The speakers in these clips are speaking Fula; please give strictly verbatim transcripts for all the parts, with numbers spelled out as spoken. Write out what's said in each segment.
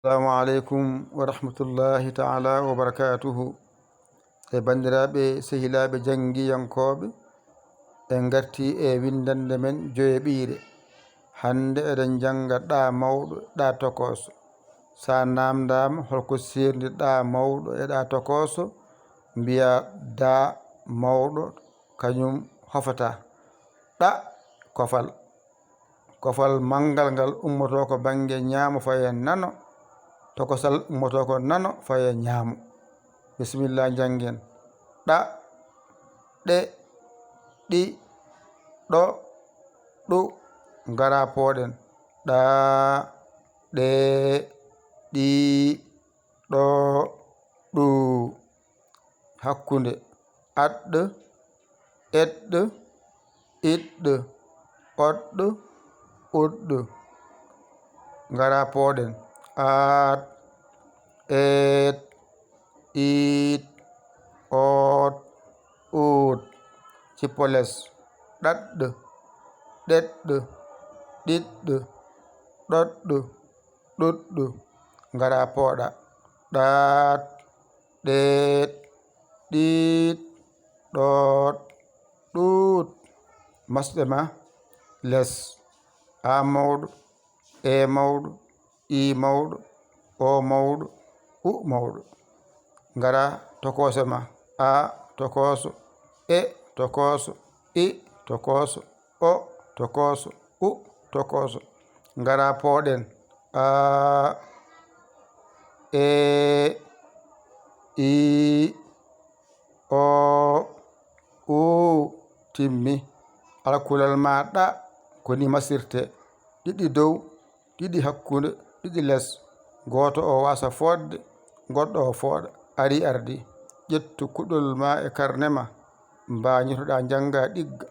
Assalamu aleykum wa rahmatullahi taala wa barakatuhu. E banndiraaɓe, sehilaaɓe janngiyankooɓe, en ngartii e winndannde men joyeɓiire. Hannde eɗen njannga ɗa mawɗo, ɗa tokooso. So a naamndaama holko seerndi ɗa mawɗo e ɗa tokooso, mbiyaa da mawɗo kañum hofataa. Ɗa, kofal. Kofal manngal ngal ummotoo ko bannge ñaamo faya nano, tokosal ummotoo ko nano faya ñaamo. Bisimilla, njanngen. Ɗa, ɗe, ɗi, ɗo, ɗu. Ngara pooɗen. Ɗa, ɗe, ɗi, ɗo, ɗu. Hakkunde. Aɗ, eɗ, iɗ, oɗ, uɗ. Ngara pooɗen. Aat, eet, iit, oot, uut. Cippo les. Ɗaɗ, ɗeɗ, ɗiɗ, ɗoɗ, ɗuɗ. Ngara pooɗa. Ɗaat, ɗeet, ɗiit, ɗoot, ɗuut. Masɗe ma les. A mawɗo, e mawɗo, i mawɗo, o mawɗo, u mawɗo. Ngara tokoose ma. A tokooso, e tokooso, i tokooso, o tokooso, u tokooso. Ngara pooɗen. A, e, i, o, u. Timmi. Alkulal ma ɗa ko ni masirte. Ɗiɗi dow, ɗiɗi hakkunde, ɗiɗi les. Gooto o wasa fooɗde, goɗɗo o fooɗa. Ari ardi. Ƴettu kuɗol ma e karne ma. Mbañotoɗa njannga ɗigga.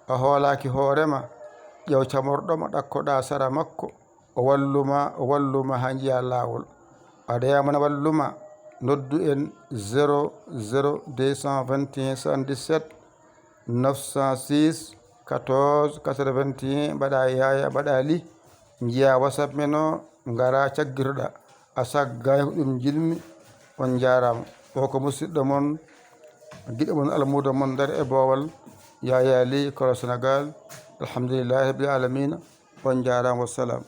A hoolaaki hoore ma. Ƴeew camorɗo ma ɗakkoɗa sara makko. O walluma, o walluma haa njiya laawol. A dayama na walluma, noddu en zéro zéro deux cent vingt et un soixante-dix-sept neuf cent six quatorze quatre-vingt-un, mbaɗa Yaya, mbaɗa Li, njiya WhatsApp men o, ngara caggitoɗa. A saggaani ko ɗum njiɗmi. On njaaraama. O ko musidɗo mon, giɗo mon, almuudo mon, Ndar e Boowal, Yaya Li, Kolo Senegal. Alhamdulillahi Rabbil Alamina. On njaaraama, wassalam.